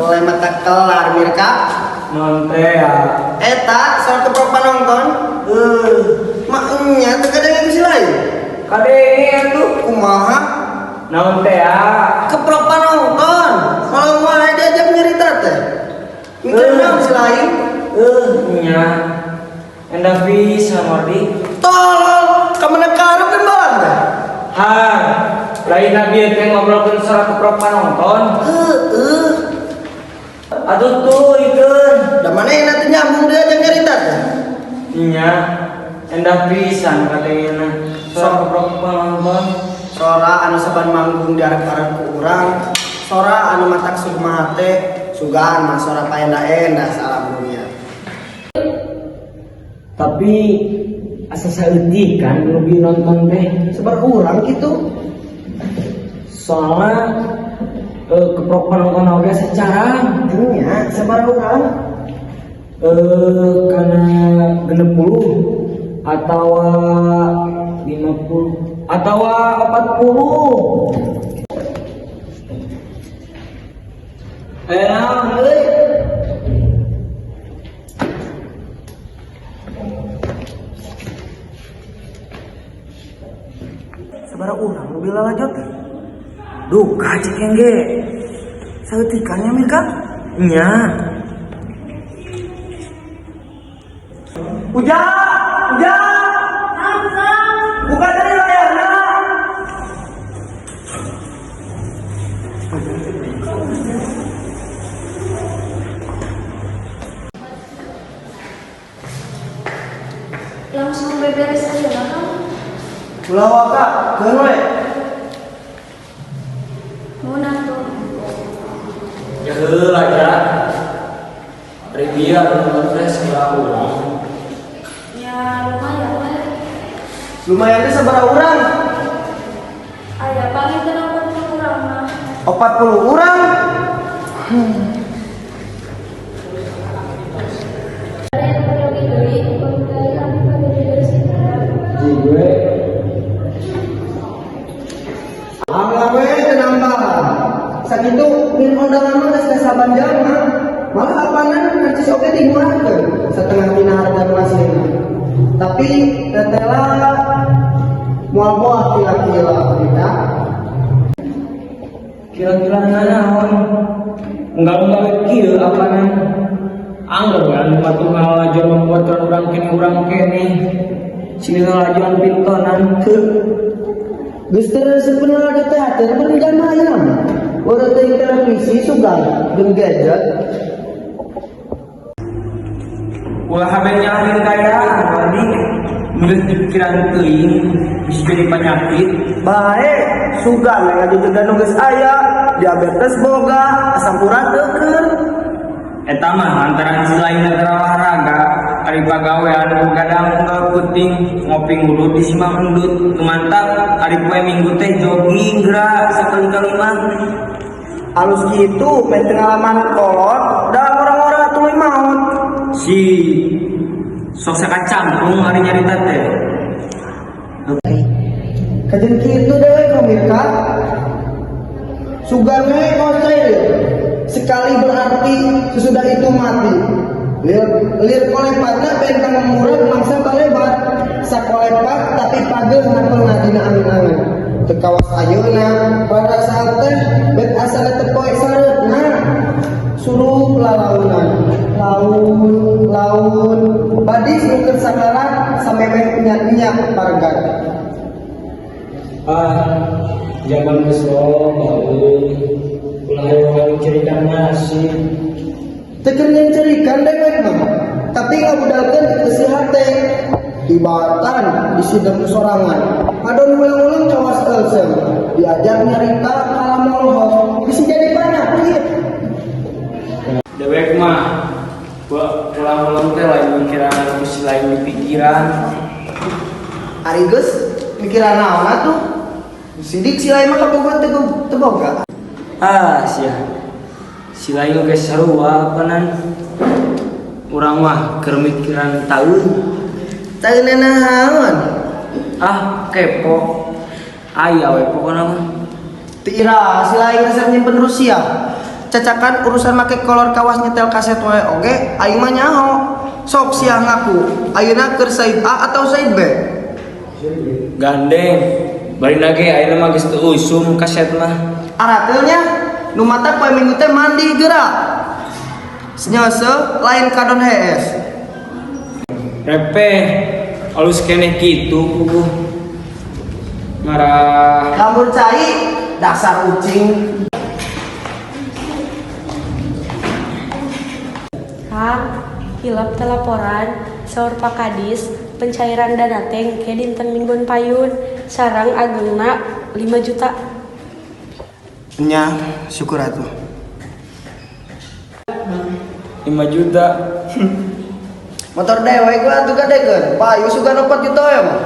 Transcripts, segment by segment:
Kelem mata kelar Mirka. Non teh ya. Eta soal keprok panonton. Maknya teu kadang si lain. Kade tuh. Kumaha? Naon teh ya? Keprok panonton. Kalau mau diajak nyerita teh. Mikir naon si lain? Nya. Endah bisa Mardi. Tolol, kamana karep kan balang teh. Ha, lain nabi teh ngobrolkeun soal keprok panonton. Heeh. Atuh tuh ikeun. Da mana teh nyambung diajak nyerita teh. Nya. Endah pisan kadengena. Soal keprok panonton. Sora anu saban manggung diarek-arek ku urang. Sora anu matak sugma hate, sugan mah sora paendah-endah salam dunia. Tapi asa saeutik kan lebih nonton teh. Sebar urang gitu. Soalnya keprok panonton oge secara Nya, sebar urang. Karena 60 atau 50 atau 40. Naon euy? Sebar urang nu bila lajot teh. Duka cek ge. Saeutikan nya Mirka. Nya. Uja, uja. Buka dari layarna. Langsung beberes aja lah kan. Ulah waka, keun we. Mau tuh. Ya heula ja. Review nonton teh sabaraha urang. Ya lumayan lah. Lumayan teh sabaraha urang? Aya paling tenang 40 urang mah. 40 urang. Ada yang perlu deui, dari kami pada beberes itu. Gue Angga we teu nambah. Sakitu min undangan mah geus saban jalma. Malah apanan karcis oge dimurahkeun setengah tina harga nu aslina. Tapi tetela moal boah kira-kira kita. Kira-kira naon? Enggak kieu apanan? Angger we anu matu ngalajon membuat urang kene. Sini ngalajon pintonan teu. Geus teu resep lalajo teater mun jalma ayeuna mah. Urang teuing televisi sugan jeung gadget. Ulah habe nyalahin kayaan Wardi. Milik di pikiran teuing bisa jadi penyakit. Bae, sugan we ngajujugan nu geus aya, diabetes boga, asam urat eukeun. Eta mah antara selain antara olahraga, ari pagawean begadang unggal puting, ngopi ngudut di simang endut, mantap, ari poe Minggu teh jogging gerak sakali-kali mah. Alus kitu main pengalaman kolot da orang-orang tuluy maot. Si sok sakacangkung ari nyarita teh. Kajen kitu deui pemirsa. Sugan we kos sekali berarti sesudah itu mati. Lir, lir kolepatna bentang murag mangsa balebat. Sakolepat tapi pageuh ngapelna dina angen-angen. Teu kawas ayeuna parasaan teh bet asana teu poe sareupna. Surup lalaunan, laun, laun, badis nu keur sakarat samemeh nya-nya pargat. Ah, zaman geus loba euy. Ulah hayang cerikan nasib. Teu keur nyencerikan dewek mah, tapi ngabudalkeun eusi hate. Tibatan disidem sorangan. Adon ulang-ulang kawas elsem. Diajak nyarita kalah molhos, bisa jadi penyakit. Dewek mah gua pulang-pulang teh lain mikiran anu lain di pikiran. Ari geus mikiran naon atuh? Sidik si lain mah kabogoh teu boga. Ah, sia. Si lain oge sarua apanan. Urang mah keur mikiran taun. Taeun naon? Ah, kepo. Aya we pokona mah. Teu ira si lain resep nyimpen Rusia. Cacakan urusan make kolor kawas nyetel kaset wae oge aing mah nyaho. Sok sia ngaku, ayeuna keur side A atau side B? Gandeng, bari lagi ayeuna mah geus teu usum kaset mah. Arateul nya, nu matak poe Minggu teh mandi geura. Nyese lain kadon hees. Repeh, alus keneh kitu puguh. Ngarah. Lambur cai dasar ucing. Kang, hilap teh laporan saur Pak Kadis pencairan dana teh engke dinten Minggon payun sareng agengna 5 juta. Nya, syukur atuh. 5 juta. Motor dewek gua atuh gadekeun. Payu sugan 4 juta ya mah.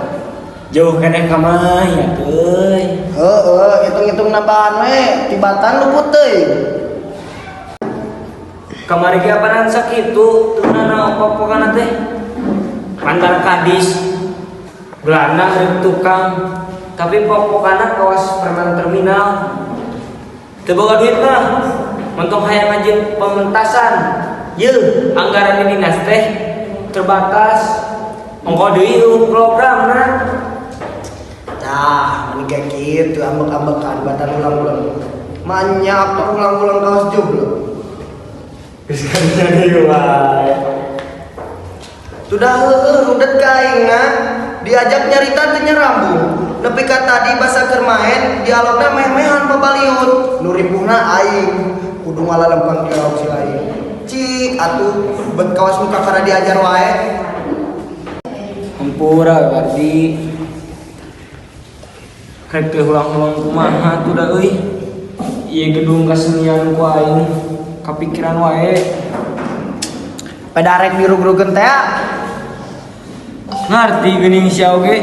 Jauh keneh ka mah ya euy. Heeh, hitung-hitung nambahan we, tibatan luput teuing. Kamari ge apanan sakitu teu nana pokokna teh. Mantan kadis Belanda rek tukang tapi pokokna kawas preman terminal. Teu boga duit mah. Montong hayang ngajieun pementasan. Yeuh, anggaran di dinas teh terbatas. Ongko deui euweuh programna. Tah, meni kayak kitu ambek-ambekan batan ulang-ulang. Manya aktor ulang-ulang kaos jomblo. Geus jadi wae. Sudah heueuh rudet ka aingna, diajak nyarita teu nyarambung. Nepi ka tadi basa keur maen, dialogna meh-mehan pabaliut. Nu ripuhna aing, kudu ngalalempang dialog si lain. Cik atuh bet kawas muka kana diajar wae. Hampura Wardi. Rek teu ulang-ulang kumaha tuh da euy. Ieu gedung kesenian ku aing kapikiran wae. Peda rek dirug-rugeun teh. Ngarti geuning sia oge.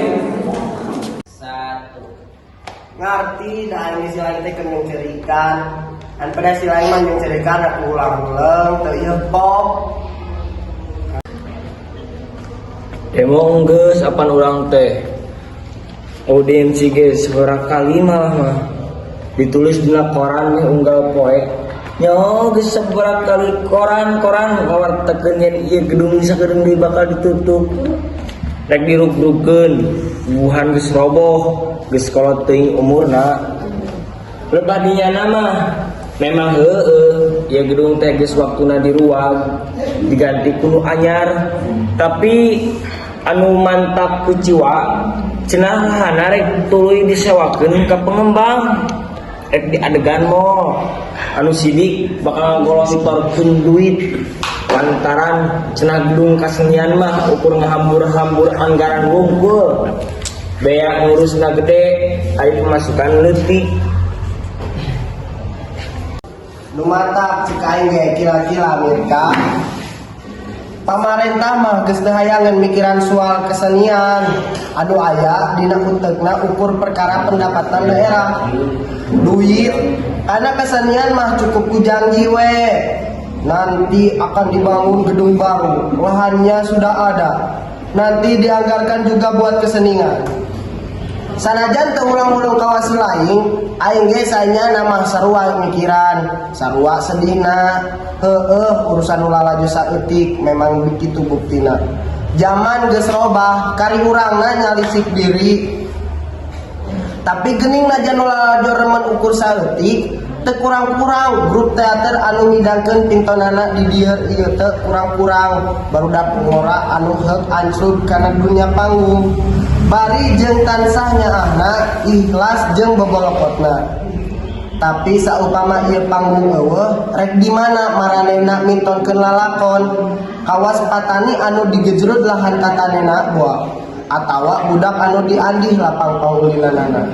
Ngarti da aing si lain teh keur nyengcerikan. An pada si lain mah nyengcerikan aku ulang-ulang teu ieu pop. Demo geus apan urang teh. Audiensi ge sabaraha kali malah mah ditulis dina koran nih unggal poe. Nya geus sabaraha kali koran-koran ngawartakeun yen ieu gedung sakedeung deui bakal ditutup. Rek dirug-rugkeun, buhan geus roboh, geus kolot teuing umurna. Lebah dinyana mah memang heueuh, ieu gedung teh geus waktuna diruag, diganti ku nu anyar. Tapi anu mantap kuciwa cenah lahana rek tuluy disewakeun ka pengembang. Rek diadegan mall anu sidik bakal ngagolontorkeun duit lantaran cenah gedung kasenian mah ukur ngahambur-hambur anggaran wungkul. Bea ngurusna gede, ari pemasukan leutik. Nu matak cek aing ge kira-kira Amerika. Pamarentah mah geus teu hayangeun mikiran soal kesenian. Anu aya dina utekna ukur perkara pendapatan daerah. Duit karena kesenian mah cukup ku janji we. Nanti akan dibangun gedung baru, lahannya sudah ada. Nanti dianggarkan juga buat kesenian. Sanajan teu ulang-ulang kawas lain, aing ge saenyana mah sarua mikiran, sarua sedihna. Heueuh urusan nu lalajo saeutik memang begitu buktina. Zaman geus robah, kari urangna nyalisik diri. Tapi geuning najan nu lalajo remen ukur saeutik, teu kurang-kurang grup teater anu midangkeun pintonana di dieu ieu teu kurang-kurang barudak ngora anu heuk ancrub kana dunya panggung. Bari jeung tansah nyaahna ikhlas jeung bobolokotna. Tapi saupama ieu panggung eueuh, rek di mana maranehna mintonkeun lalakon? Kawas patani anu digejrud lahan tatanena boa atawa budak anu diandih lapang pangulinanana.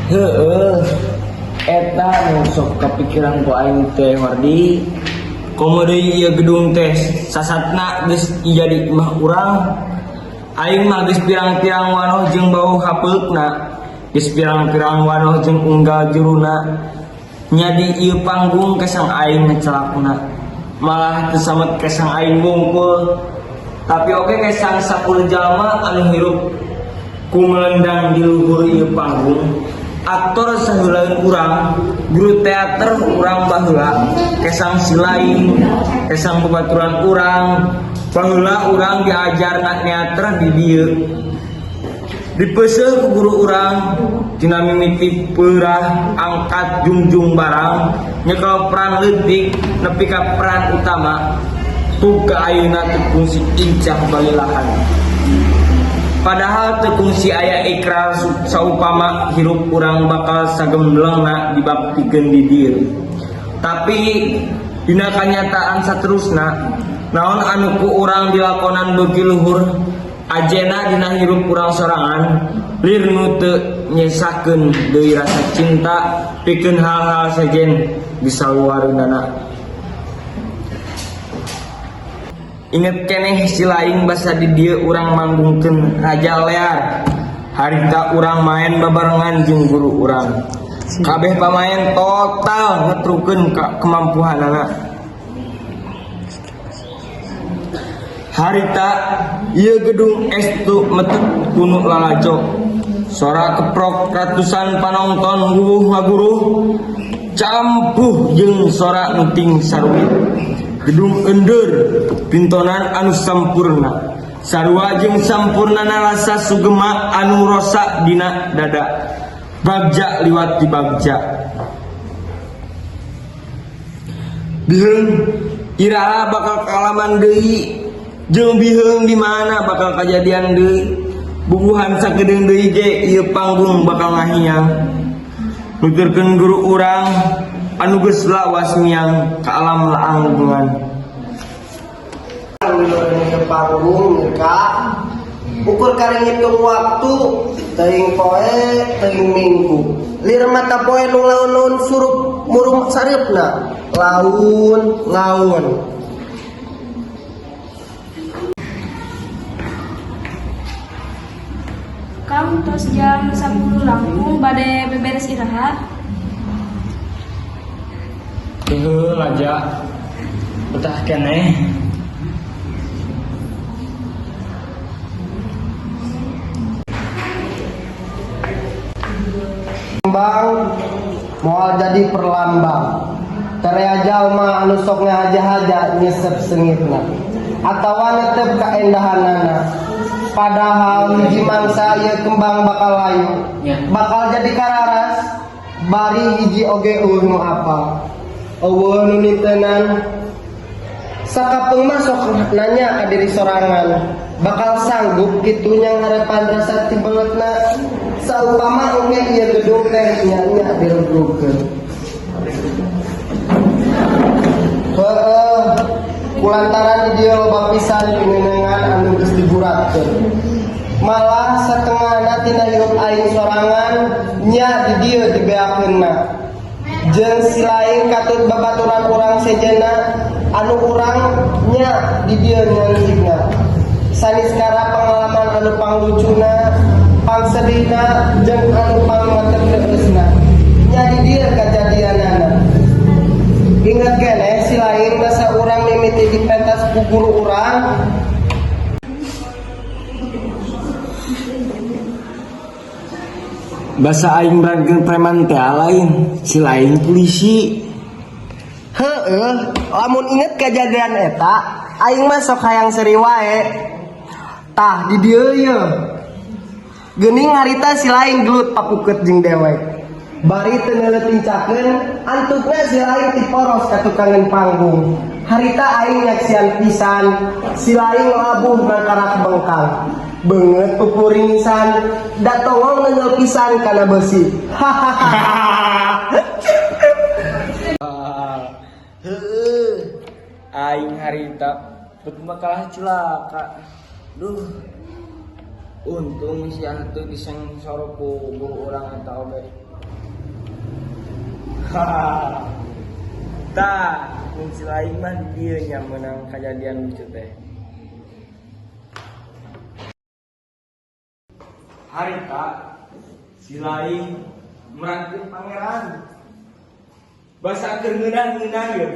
Heueuh, eta nu sok kapikiran ku aing teh Wardi. Komo deui ieu gedung teh sasatna geus jadi imah urang. Aing mah geus pirang-pirang wanoh jeung bau hapeukna, geus pirang-pirang wanoh jeung unggal juruna. Nyadi ieu panggung kesang aing ngecelakna. Malah teu samet kesang aing wungkul. Tapi oge kesang 10 jalma anu hirup ku melendang di luhur ieu panggung. Aktor saheulaeun urang, guru teater urang baheula, kesang silaing, kesang babaturan urang, baheula urang diajar neater di dieu. Dipeuseuh ku guru urang tina mimiti peurah angkat jungjung barang nyekel peran leutik nepi ka peran utama tug ka ayeuna teu kungsi incah balilahan. Padahal teu kungsi aya ikrar saupama hirup urang bakal sagemblengna dibaktikeun di dieu. Tapi dina kanyataan saterusna naon anu ku urang dilakonan beuki luhur ajena dina hirup urang sorangan lir nu teu nyesakeun deui rasa cinta pikeun hal-hal sejen di saluareunana. Inget keneh si laing basa di dieu urang manggungkeun Raja Lear. Harita urang maen babarengan jeung guru urang. Kabeh pamaen total ngetrukeun ka kemampuanana. Harita ieu gedung estu metet kunu lalajo. Sora keprok ratusan panonton guguh ngaguruh campuh jeung sora nuting saruit. Gedung endeur pintonan anu sampurna. Sarua jeung sampurnana rasa sugema anu rosa dina dada. Bagja liwat di bagja. Biheung iraha bakal kaalaman deui jeung biheung di mana bakal kajadian deui. Bubuhan sakedeung deui ge ieu panggung bakal ngahiang. Nuturkeun guru urang anu geus lawas miang ka alam laanggungan. Ke panggung ka ukur kari ngitung waktu teuing poe teuing minggu lir mata poe nu laun-laun surup murum sareupna laun laun. Kang, tos jam 10 langkung bade beberes iraha. Heuh laja betah keneh. Kembang moal jadi perlambang terea jalma anu sok ngahaja-haja nyesep sengitna atawa netep kaendahanana, padahal hiji mangsa ieu kembang bakal layu bakal jadi kararas bari hiji oge eueuh nu apal eueuh nu nitenan. Sakapeung mah sok nanya ka diri sorangan bakal sanggup kitu nyangharepan rasa ti beungeutna saupama engke ieu gedung teh nya-nya direbrugkeun. Heueuh, kulantaran di dieu loba pisan pinenengan anu geus diburatkeun. Malah satengahna tina hirup aing sorangan nya di dieu dibeakeunna. Jeung si lain katut babaturan urang sejenna anu urang nya di dieu nyancigna. Saniskara pengalaman anu panglucuna, pangsedihna jeung anu pangmatekeusna. Nya di dieu kajadianana. Ingat keneh si lain masa urang mimiti di pentas ku guru urang. Basa aing merankeun preman teh lain, si lain polisi. Heueuh, lamun inget kejadian eta, aing mah sok hayang seuri wae. Tah di dieu ye. Geuning harita si lain gelut papukeut jeung dewek. Bari teu neuleutincakeun, antukna si lain tiporos ka tukangan panggung. Harita aing nyaksian pisan, si lain labuh nangkarak bengkang. Beungeut pupuringisan, da tongong neunggeul pisan kana beusi. Hahaha. Heueuh, aing harita bet mah kalah celaka. Duh. Untung si teu disensor ku guru urang eta oge. Tah, mun si lain mah di dieu nya meunang kajadian lucu teh. Harita si lain merankeun pangeran. Basa keur ngeunah-ngeunah ieu.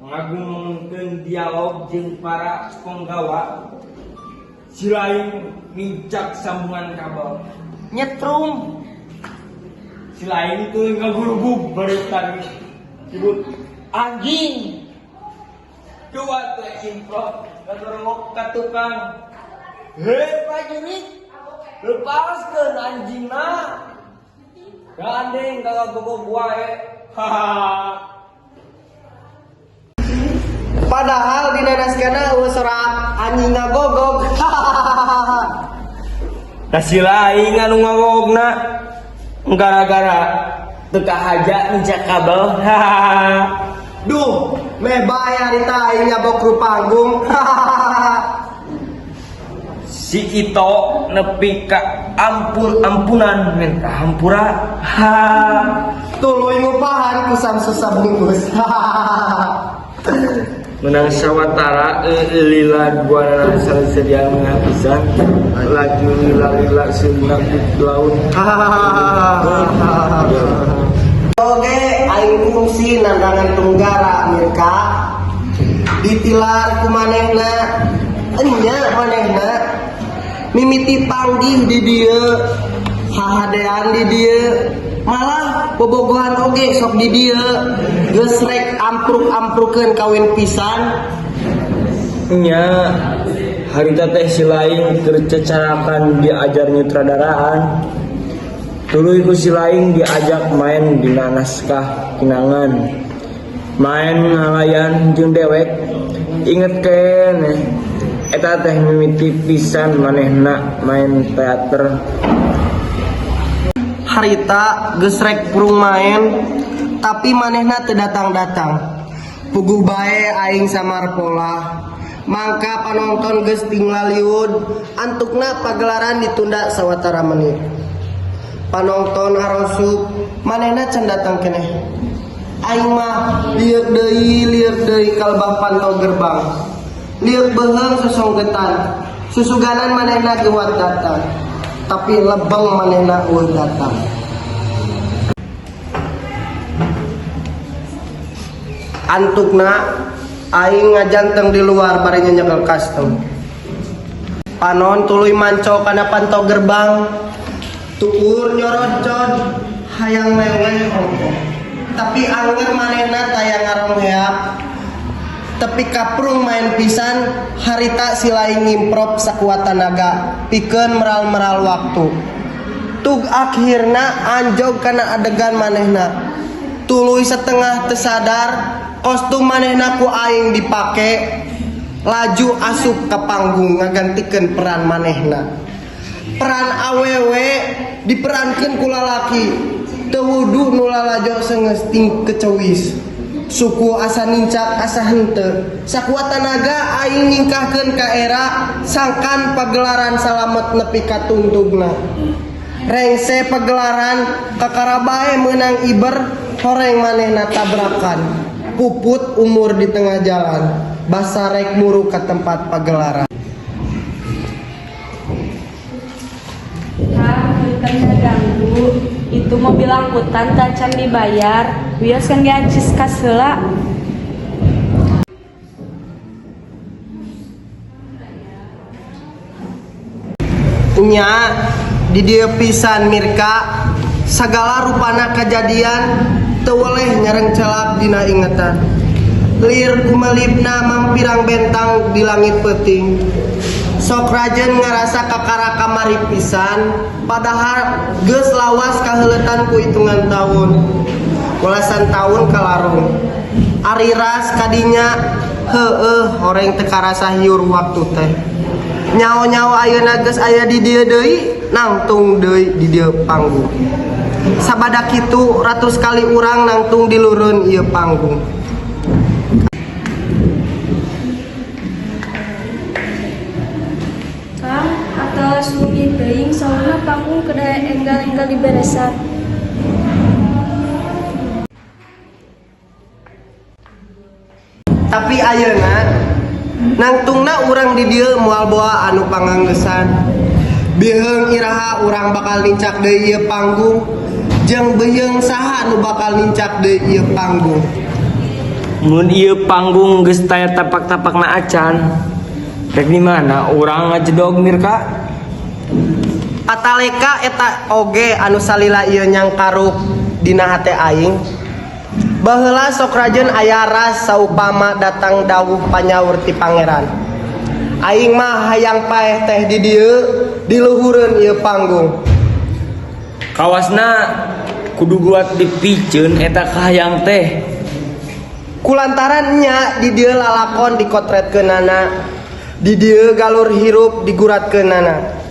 Ngagungkeun dialog jeung para penggawa. Si lain nincak sambungan kabel. Nyetrum. Si lain tuh ngagurugug baritan disebut anjing. Dua tuh improv ngagurugug ka tukang. Hei prajurit, lepaskan anjingna. Gandeng kagak gogok wae. Hahaha. Padahal dina naskahna euweuh sora anjing ngagogog. Nah, si lain anu ngagogna gara-gara teu kahaja nincak kabel. Hahaha. Duh, meh bae harita aing nyabok kru panggung. Si Ito nepi ka ampun-ampunan minta hampura. Ha. Tuluy ngupahan ku samsu sabungkus. Menang sawatara lila dua sedia menghabisan laju lila lila seunang di laut. Oke, aing kungsi nandangan tunggara Mirka. Ditilar ku manehna, enya manehna. Mimiti panggih di dieu, hahadean di dieu, malah bobogohan oge sok di dieu. Geus rek ampruk-amprukeun kawin pisan. Nya, harita teh si lain keur cacarakan diajar nyutradaraan. Tuluy ku si lain diajak main dina naskah kinangan. Main ngalayan jeung dewek. Inget keneh eta teh mimiti pisan manehna main teater. Harita geus rek purung main, tapi manehna teu datang-datang. Puguh bae aing samarpola. Mangka panonton geus tinggal liud, antukna pagelaran ditunda sawatara menit. Panonton harosup, manehna can datang keneh. Aing mah lieuk deui kalbah panto gerbang. Lieuk beuheung sosonggetan. Susuganan manehna geuwat datang. Tapi lebeng manehna euweuh datang. Antukna aing ngajanteng di luar bari nyekel custom. Panon tuluy manco kana panto gerbang. Tuur nyorocod hayang leweh ongkoh. Tapi anger manehna taya ngarongheap. Tepi kaprung main pisan harita si lain ngimprov sakuat tanaga pikeun meral-meral waktu. Tug akhirna anjog kana adegan manehna. Tuluy setengah tersadar kostum manehna ku aing dipake laju asup ke panggung ngagantikeun peran manehna. Peran awewe diperankeun ku lalaki. Teu wudu nu lalajo seungeus ting kecewis. Suku asa nincak asa henteu. Sakuat tanaga aing nyingkahkeun ka era sangkan pagelaran salamet nepi ka tungtungna. Rengse pagelaran kakara bae meunang iber horeng manehna tabrakan. Puput umur di tengah jalan, basa rek muru ka tempat pagelaran. Kang, punten ganggu. Itu mobil angkutan tacan dibayar. Wios kan diacis kas heula. Nya di dieu pisan Mirka, sagala rupana kajadian teu weleh nyareng celak dina ingetan. Lir kumelipna mampirang bentang di langit peuting. Sok rajen ngarasa kakara kamari pisan, padahal geus lawas kaheuletan ku hitungan tahun. Welasan tahun kalarung. Ari ras kadinya heueuh horeng teu karasa hiur waktu teh. Nyaho-nyaho ayeuna geus aya di dieu deui, nangtung deui di dieu panggung. Sabada kitu ratus kali urang nangtung di lureun ieu panggung. Kang, atawa sumi teuing saurna panggung kedah enggal-enggal diberesan. Tapi ayeuna nangtungna urang di dieu moal boa anu panganggesan. Biheung iraha urang bakal nincak deui ieu panggung, jeung beuyeung saha nu bakal nincak deui ieu panggung. Mun ieu panggung geus taya tapak-tapakna acan, rek di mana urang ngajedog Mirka? Pataleka eta oge anu salila ieu nyangkaruk dina hate aing. Baheula sok rajeun aya ras saupama datang dawuh panyaur ti pangeran. Aing mah hayang paeh teh di dieu di luhureun ieu panggung. Kawasna kudu guat dipiceun eta kahayang teh. Kulantaran nya di dieu lalakon dikotretkeunana. Di dieu galur hirup diguratkeunana.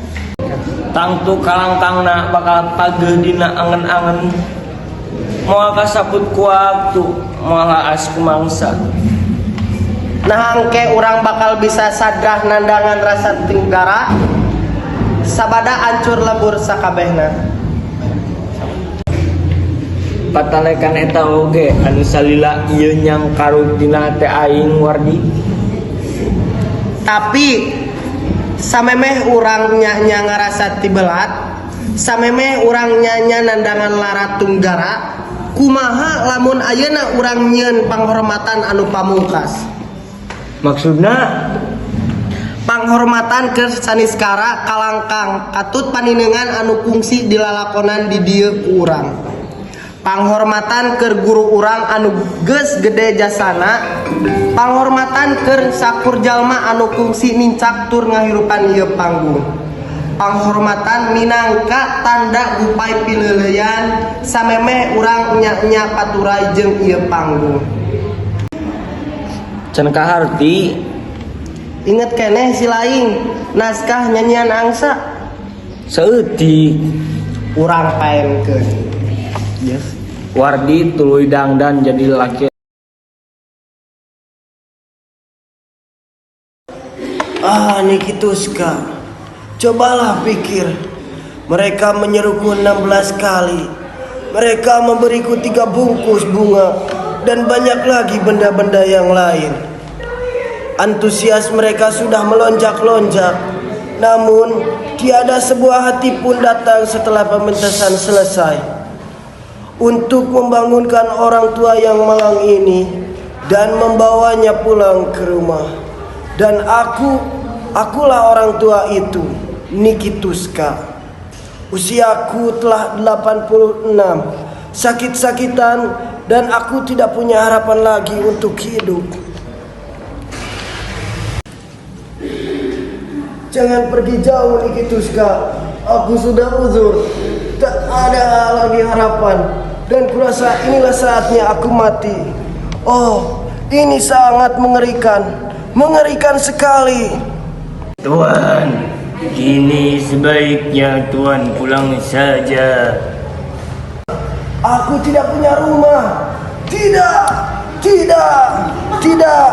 Tangtu kalangkangna bakal pageuh dina angen-angen. Moal kasaput ku waktu, moal haas ku mangsa. Nah, engke urang bakal bisa sadrah nandangan rasa tenggara sabada ancur lebur sakabehna. Patalekan eta oge anu salila ieu nyangkaruk dina hate aing, Wardi. Tapi samemeh urang nya ngarasa tibelat, samemeh urang nya nandangan lara tunggara, kumaha lamun ayeuna urang nyieun panghormatan anu pamungkas? Maksudna? Panghormatan ke saniskara kalangkang katut paninengan anu kungsi dilalakonan di dieu ku urang. Panghormatan keur guru urang anu geus gede jasana. Panghormatan keur sakur jalma anu kungsi nincak tur ngahirupan ieu panggung. Panghormatan minangka tanda gupay pileuleuyan samemeh urang nya-nya paturay jeung ieu panggung. Can kaharti. Inget keneh si laing naskah nyanyian angsa? Saeutik. Urang paenkeun. Wardi tuluy dangdan jadi laki. Ah, Nikituska. Cobalah pikir. Mereka menyeruku 16 kali. Mereka memberiku tiga bungkus bunga dan banyak lagi benda-benda yang lain. Antusias mereka sudah melonjak-lonjak. Namun, tiada sebuah hati pun datang setelah pementasan selesai untuk membangunkan orang tua yang malang ini dan membawanya pulang ke rumah. Dan aku, akulah orang tua itu, Nikituska. Usiaku telah 86, sakit-sakitan dan aku tidak punya harapan lagi untuk hidup. Jangan pergi jauh, Nikituska. Aku sudah uzur. Tak ada lagi harapan. Dan kurasa inilah saatnya aku mati. Oh, ini sangat mengerikan. Mengerikan sekali. Tuan, kini sebaiknya tuan pulang saja. Aku tidak punya rumah. Tidak, tidak, tidak.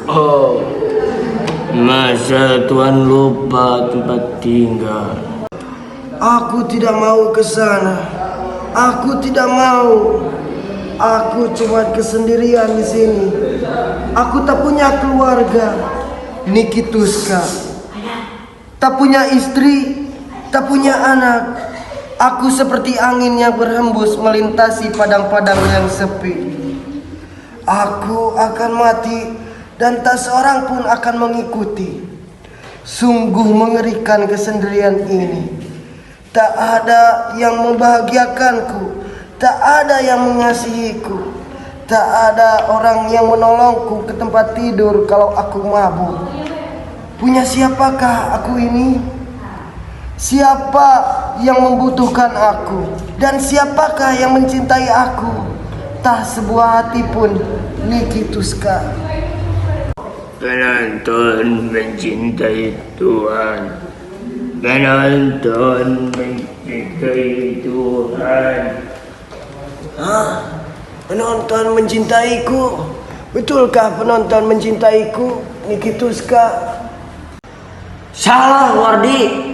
Oh, masa tuan lupa tempat tinggal? Aku tidak mau ke sana. Aku tidak mau. Aku cuma kesendirian di sini. Aku tak punya keluarga. Nikituska. Tak punya istri, tak punya anak. Aku seperti angin yang berhembus melintasi padang-padang yang sepi. Aku akan mati dan tak seorang pun akan mengikuti. Sungguh mengerikan kesendirian ini. Tak ada yang membahagiakanku, tak ada yang mengasihiku, tak ada orang yang menolongku ke tempat tidur kalau aku mabuk. Punya siapakah aku ini? Siapa yang membutuhkan aku? Dan siapakah yang mencintai aku? Tak sebuah hati pun, Nikituska. Penonton mencintai Tuhan. Penonton mencintai Tuhan. Hah? Penonton mencintaiku? Betulkah penonton mencintaiku, Nikituska? Salah, Wardi.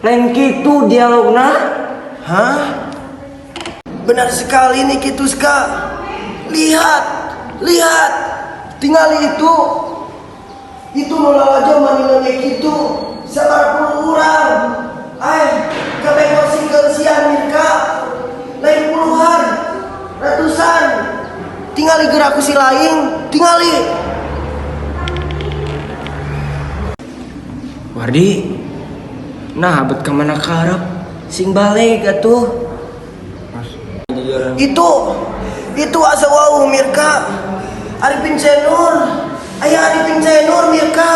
Lain kitu dialogna. Hah? Benar sekali, Nikituska. Lihat, lihat. Tinggal itu. Itu nu lalajo manina kitu. Sabaraha puluh urang. Ay, kabeh ngosingkeun sia, Mirka. Lain puluhan, ratusan. Tingali gerak ku si laing, tingali. Wardi, Nah, bet ka mana karep? Sing balik atuh. Itu asa wau Mirka. Arifin Senur. Ayah Arifin Senur Mirka.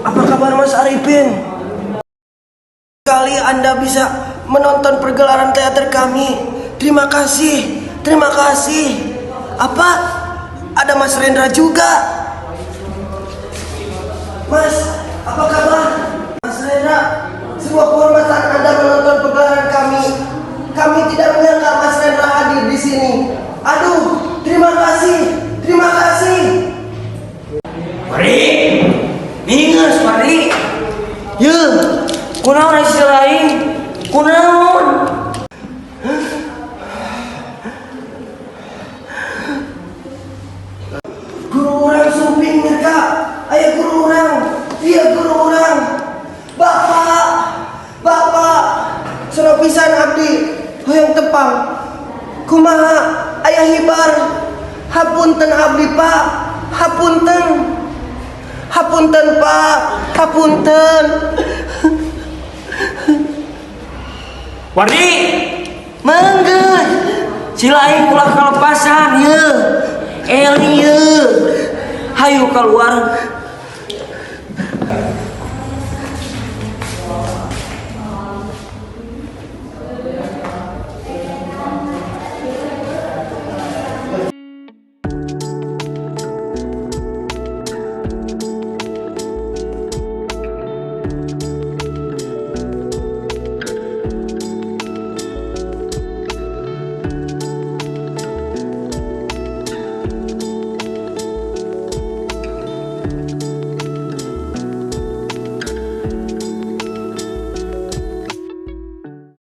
Apa kabar Mas Arifin? Kali Anda bisa menonton pergelaran teater kami. Terima kasih. Terima kasih. Apa? Ada Mas Rendra juga. Mas, apa kabar? Mas Rendra, sebuah kehormatan Anda menonton pergelaran kami. Kami tidak menyangka Mas Rendra hadir di sini. Aduh, terima kasih. Terima kasih. Mari. Mingus, mari. Yeuh, kunaon ari lain? Kunaon? Guru urang sumping Mirka. Aya guru urang. Iya guru urang. Bapak, Bapak. Sono pisan abdi hoyong tepang. Kumaha aya hibar. Hapunten abdi Pak. Hapunten. Hapunten Pak. Hapunten. Wardi, mangga. Si lain ulah kalepasan ye. Eli ye. Hayu keluar.